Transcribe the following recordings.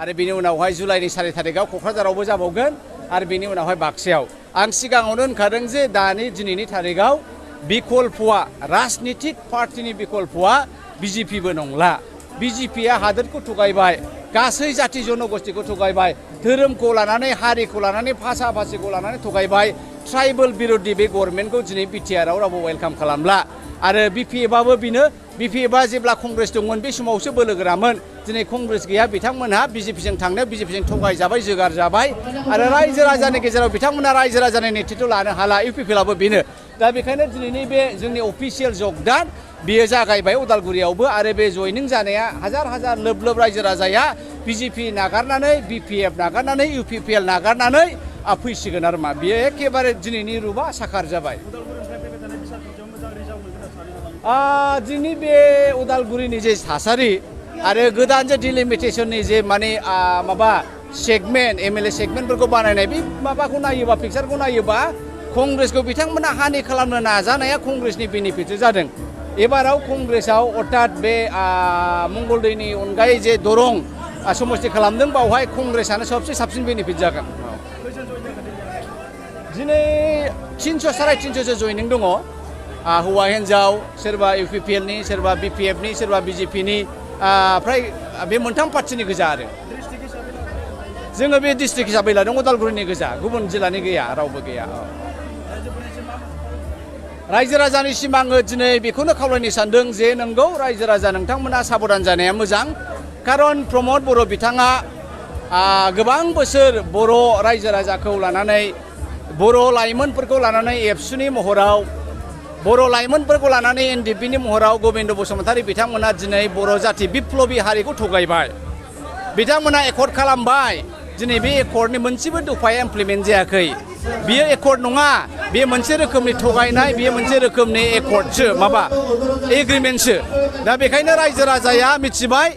आरो बेनि उनावहाय जुलाइनि 4 थारिखआव क'क्राझारावबो जाबावगोन आरो बेनि उनावहाय बाक्सायाव आं सिगाङावनो होनखादों जे दिनैनि थारिखआव बिकल्पआ राजनितिक पार्टिनि बिकल्पआ बिजेपिबो नंला बिजेपिया हादोरखौ थगायबाय गासै जाति जनगोष्ठीखौ थगायबाय धोरोमखौ लानानै हारिखौ लानानै भाषा भाषिखौ लानानै थगायबाय ट्राइबेल बिरोधी बे गभर्नमेन्टखौ दिनै बिटिआरआव रावबो वेलकाम खालामला आरो बिपिएफआबो बेनो बिपिएफआ जेब्ला कंग्रेस दंमोन बे समावसो बोलोगोरामोन दिनै कंग्रेस गैया बिथांमोनहा बिजेपिजों थांनायाव बिजेपिजों थगायजाबाय जोगार जाबाय आरो रायजो राजानि गेजेराव बिथांमोना रायजो राजानि नेतृत्व लानो हाला इउपिपिएलआबो बेनो दा बेखायनो दिनैनि बे जोंनि अफिसियेल जगदान बेयो जागायबाय उदालगुरियावबो आरो बे जयनिं जानाया हाजार हाजार लोब लोब रायजो राजाया बिजेपि नागारनानै बिपिएफ नागारनानै इउपिपिएल नागारनानै फैसिगोन आरो मा बेयो एखेबारे दिनैनि रुपा साखार जाबाय दिनै बे उदालगुरिनि जे थासारि आरो गोदान जे डिलिमिटेसननि जे माने माबा सेगमेन्ट एमएलए सेगमेन्टफोरखौ बानायनाय बे माबाखौ नायोबा पिक्सारखौ नायोबा कंग्रेसखौ बिथांमोना हानि खालामनो नाजानाया कंग्रेसनि बेनिफिटसो जादों एबाराव कंग्रेसआव अर्थात बे मंगलदैनि अनगायै जे दरं समस्ति खालामदों बावहाय कंग्रेसआनो सबसे साबसिन बेनिफिट जागोन दिनै 300 साराय 300सो जयनिं दङ हौवा हिन्जाव सोरबा इउपिपिएलनि सोरबा बिपिएफनि सोरबा बिजेपिनि फ्राय बे मोनथाम पार्टिनि गोजा आरो जोङो बे डिस्ट्रिक्ट हिसाबै लादों उदालगुरिनि गोजा गुबुन जिल्लानि गैया रावबो गैया रायजो राजानिसिम आङो दिनै बेखौनो खावलायनो सानदों जे नंगौ रायजो राजा नोंथांमोना साबधान जानाया मोजां खारन प्रमद बर' बिथाङा गोबां बोसोर बर' रायजो राजाखौ लानानै बर' लाइमोनफोरखौ लानानै एबसुनि महराव बर' लाइमोनफोरखौ लानानै एनडिएफबिनि महराव गबिन्द बसुमतारी बिथांमोना दिनै बर' जाथि बिप्लबी हारिखौ थगायबाय बिथांमोना एकर्ड खालामबाय दिनै बे एकर्डनि मोनसेबो दफाया इमप्लिमेन्ट जायाखै बियो एकर्ड नङा बे मोनसे रोखोमनि थगायनाय बियो मोनसे रोखोमनि एकर्डसो माबा एग्रिमेन्टसो दा बेखायनो रायजो राजाया मिथिबाय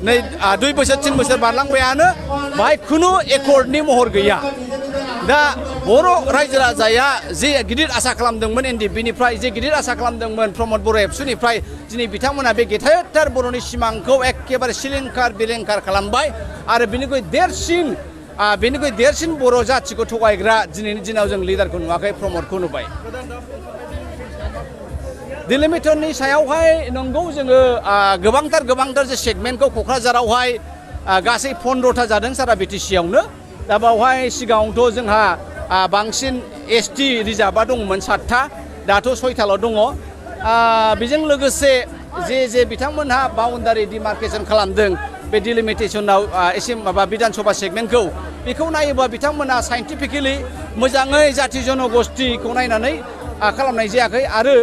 नै 2 बोसोर 3 बोसोर बारलांबायानो बाहाय खुनु एकर्डनि महर गैया दा बर' रायजो राजाया जे गिदिर आसा खालामदोंमोन एनडिएफबिनिफ्राय जे गिदिर आसा खालामदोंमोन प्रमद बर' एबसुनिफ्राय दिनै बिथांमोना बे गेदेरथार बर'नि सिमांखौ एखेबारे सिलिंखार बिलिंखार खालामबाय आरो बेनिख्रुइ देरसिन बर' जाथिखौ थगायग्रा दिनैनि दिनाव जों लिडारखौ नुवाखै प्रमदखौ नुबाय डिलिमिटेसननि सायावहाय नंगौ जोङो गोबांथार जे सेगमेन्टखौ क'क्राझारावहाय गासै 15टा जादों सारा बिटिसिआवनो दा बावहाय सिगाङावथ' जोंहा बांसिन एसटि रिजार्भआ दंमोन 7टा दाथ' 6टाल' दङ बेजों लोगोसे जे बिथांमोनहा बाउन्डारि डिमार्केसन खालामदों बे डिलिमिटेसनाव एसे माबा बिधानसभा सेगमेन्टखौ बेखौ नायोबा बिथांमोना साइन्टिफिकेलि मोजाङै जाति जनगोष्ठीखौ नायनानै खालामनाय जायाखै आरो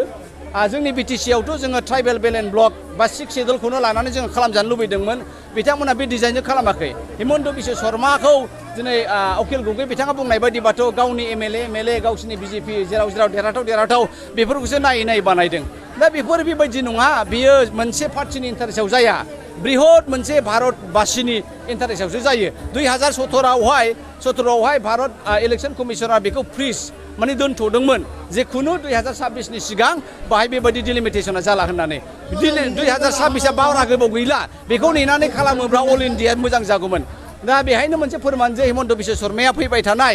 जोंनि बिटिसिआवथ' जोङो ट्राइबेल बेलेन्स ब्लक बा 6 शेड्युलखौनो लानानै जोङो खालामजानो लुबैदोंमोन बिथांमोना बे डिजाइनजों खालामाखै हिमन्त बिश्व शर्माखौ दिनै अखिल गगৈ बिथाङा बुंनाय बायदिबाथ' गावनि एमएलए गावसिनि बिजेपि जेराव देरहाथाव बेफोरखौसो नायै बानायदों दा बेफोर बेबायदि नङा बियो मोनसे पार्टिनि इन्टारेस्टआव जाया बृहत मोनसे भारतबासिनि इन्टारेस्टआवसो जायो 2017आवहाय भारत इलेक्सन कमिसना बेखौ फ्रिज माने दोनथ'दोंमोन जे खुनु 2026नि सिगां बाहाय बेबायदि डिलिमिटेसना जाला होननानै 2026आ बारा गोबाव गैला बेखौ नेनानै खालामोब्ला अल इन्डिया मोजां जागौमोन दा बेहायनो मोनसे फोरमान जे हिमन्त बिश्व शर्माया फैबाय थानाय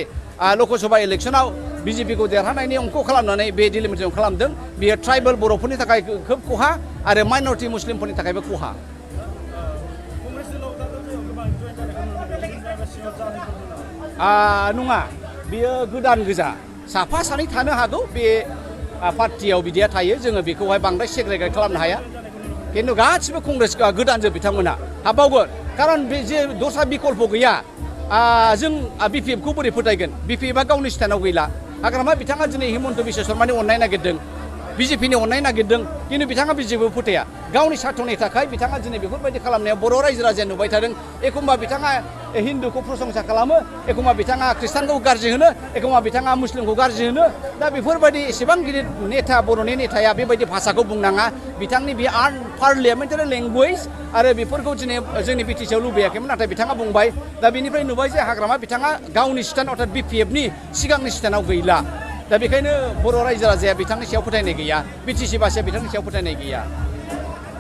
लकसभा इलेक्सनाव बिजेपिखौ देरहानायनि अंक खालामनानै बे डिलिमिटेसन खालामदों बेयो ट्राइबेल बर'फोरनि थाखाय खोब खहा आरो माइनरिटि मुस्लिमफोरनि थाखायबो खहा नङा बेयो गोदान गोजा साफा सानै थानो हागौ बे पार्टियाव बिदिया थायो जोङो बेखौहाय बांद्राय सेग्रेगेट खालामनो हाया खिन्थु गासिबो कंग्रेस गोदानजोब बिथांमोना हाबबावगोन खारन बे जे दस्रा बिकल्प गैया जों बिपिएफखौ बोरै फोथायगोन बिपिएफआ गावनि स्टेन्डआव गैला हाग्रामा बिथाङा दिनै हिमन्त बिश्व शर्मानि अननाय नागिरदों बिजेपिनि अननाय नागिरदों खिन्थु बिथाङा बिजेपिखौ फोथाया गावनि सार्थनि थाखाय बिथाङा दिनै बेफोरबायदि खालामनायाव बर' रायजो राजाया नुबाय थादों एखमबा बिथाङा हिन्दुखौ प्रशंसा खालामो एखमबा बिथाङा ख्रिस्टानखौ गाज्रि होनो एखमबा बिथाङा मुस्लिमखौ गाज्रि होनो दा बेफोरबायदि एसेबां गिदिर नेता बर'नि नेताया बेबायदि भाषाखौ बुंनाङा बिथांनि बे पार्लियामेन्टारि लेंगुवेज आरो बेफोरखौ दिनै जोंनि बिटिसिआव लुबैयाखैमोन नाथाय बिथाङा बुंबाय दा बेनिफ्राय नुबाय जे हाग्रामा बिथाङा गावनि स्टेन्ड अर्थात बिपिएफनि सिगांनि स्टेन्डआव गैला दा बेखायनो बर' रायजो राजाया बिथांनि सायाव फोथायनाय गैया बिटिसि भाषाया बिथांनि सायाव फोथायनाय गैया